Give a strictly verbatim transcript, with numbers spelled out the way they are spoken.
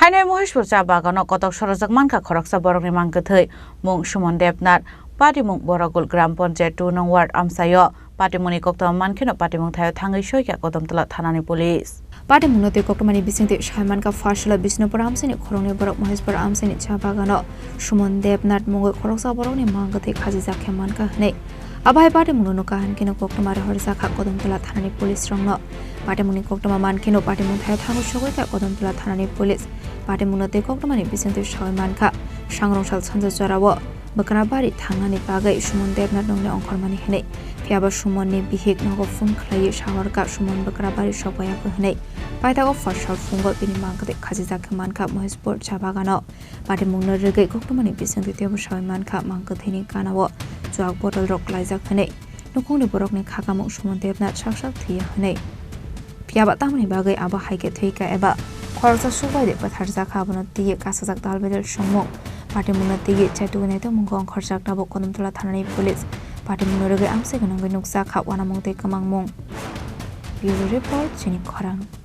Haino Moheshpur cha bagano kotok sorojak mankha khoroksa borokni mang kwthwi, mung Suman Debnath, patimung Borogul Gram Panchayat two nong ward amchaio. Patimungni koktwma mankheno patimung thaio thangwi soikha Kodamtala thanani police. Patimungno twi koktwmani bisingtwi sai mankha, Pharsalo Bishnupur amchaini khoroknwi borok Moheshpur amchaini cha bagano Suman Debnath mungwi khoroksa borokni mang kwthwi khajijak khe mankha hwnwi. Abo hai patimungno nukha hwnkheno koktwma rohorjakha Kodamtala thanani police rokno. Patimungni koktwma mankheno patimung thaio thangwi sogwi kha Kodamtala thanani police. Patimungno tei koktwmani bisingtwi sawi mankha, sangrong sal sanja jorao Bakrabari thangnani bagwi Suman Debnath nokni ongkhormani hwnwi. Phiyaba Sumanni bihik nogo phone khlaiwi sahorkha Suman Bakrabari sokpaiya hwnwi. Paithago Pharsa phungo bini mang kwthwi khajijak khe mankha Moheshpur cha bagano. Patimungno rwgwi koktwmani bisingtwi teibo sawi mankha, mang kwthwini ganao chuak bottle rok klaijak hwnwi. Nukhungni borokni khakamung Suman Debnath sak sak thwiya hwnwi. Phiyaba tamoni bagwi abo hai khe thwikha eba khoroksa sukbai de bwtharjakha, abono twiwi kasajak tal bedel songmung. Patimungno twiwi chaitukni naitukmungo ongkhorjak tabuk Kodamtala thanani police. Patimungno rwgwi amchai gwnangwi nukjakha uanamung tei kwmangmung. Bureau Report, Chini Khorang.